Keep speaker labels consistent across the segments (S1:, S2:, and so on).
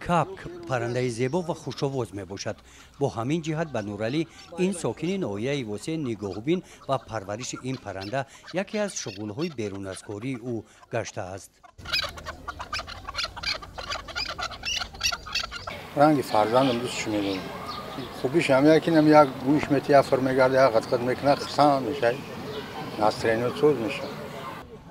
S1: Капк паррандаи зебо ва хушовоз мебошад. Бо ҳамин ҷиҳат ба Нуралӣ, ин сокини ноҳияи Восеъ, нигоҳубин ва парвариши ин парранда яке аз шуғулҳои беруназкории ӯ гаштааст.
S2: Ранги фарзандам дӯстш медорам. Хубиш ҳам яке нам як гӯш мети, як фир мегарда, як қат-қат мекунад, хурсанд мешавад, настроение соз мешавад.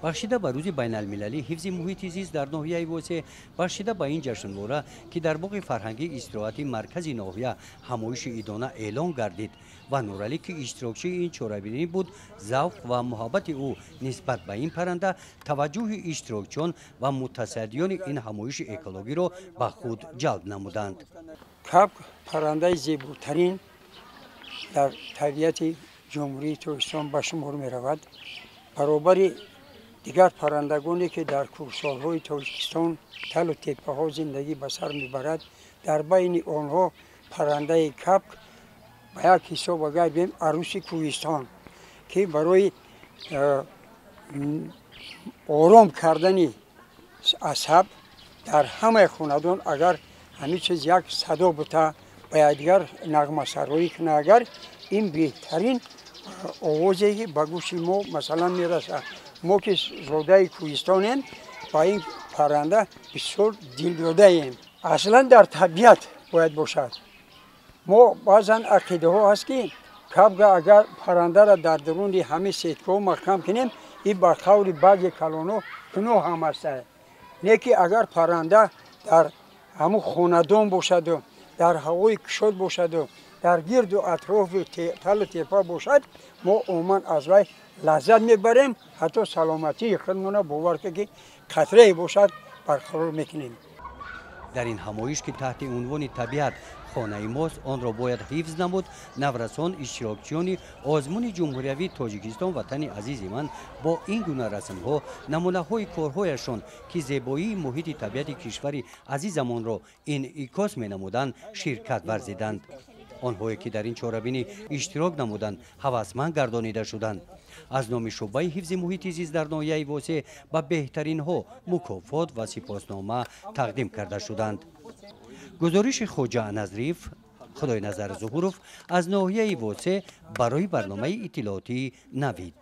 S1: Бахшида ба рӯзи байналмилалии ҳифзи муҳити зист дар ноҳияи Восеъ, бахшида ба ин ҷашнвора, ки дар боғи фарҳангии истироҳатии маркази ноҳия ҳамоиши идона эълон гардид ва Нуралӣ, ки иштирокчии ин чорабинӣ буд, завқ ва муҳаббати ӯ нисбат ба ин парранда таваҷҷӯҳи иштирокчиён ва мутасаддиёни ин ҳамоиши экологиро ба худ ҷалб намуданд.
S3: Капк паррандаи зеботарин дар табиати Ҷумҳурии Тоҷикистон ба шумор меравад. Баробари дигар паррандагоне, ки дар кӯҳсорҳои Тоҷикистон, талу теппаҳо зиндагӣ ба сар мебарад, дар байни онҳо паррандаи капк ба як ҳисоб агар бигӯем, арӯси кӯҳистон, ки барои ором кардани асаб дар ҳамаи хонадон агар ҳамин чиз як садо бута, ба якдигар нағмасароӣ кунад, агар ин беҳтарин овозе, ки ба гӯши мо масалан мерасад. Мо ки зодаи кӯҳистонем, ба ин парранда бисёр дилдодаем. Аслан дар табиат бояд бошад. Мо баъзан ақидаҳо ҳаст, ки капга агар паррандаро дар дуруни ҳамин сеткаҳо маҳкам кунем, ин ба қавли баъзе калонҳо гуноҳ ҳам аст. Не ки агар парранда дар ҳамун хонадон бошаду дар ҳавои кушод бошаду дар гирду атрофи талу тепа бошад, мо умуман аз вай лаззат мебарем, ҳатто саломатии худмона, бовар ки қатрае бошад, барқарор мекунем.
S1: Дар ин ҳамоиш, ки таҳти унвони «Табиат хонаи мост, онро бояд ҳифз намуд», наврасон, иштирокчиёни озмуни ҷумҳуриявии «Тоҷикистон ватани азизи ман», бо ин гуна расмҳо намунаҳои корҳояшон, ки зебоии муҳити табиати кишвари азизамонро инъикос менамуданд, ширкат варзиданд. Онҳое ки дар ин чорабинӣ иштирок намуданд, ҳавасманд гардонида шуданд. Аз номи шӯъбаи ҳифзи муҳити зист дар ноҳияи Восеъ ба беҳтаринҳо мукофот ва сипоснома тақдим карда шуданд. Гузориши Хоҷа Назриев, Худойназар Зуҳуров аз ноҳияи Восеъ барои барномаи иттилоотии «Навид».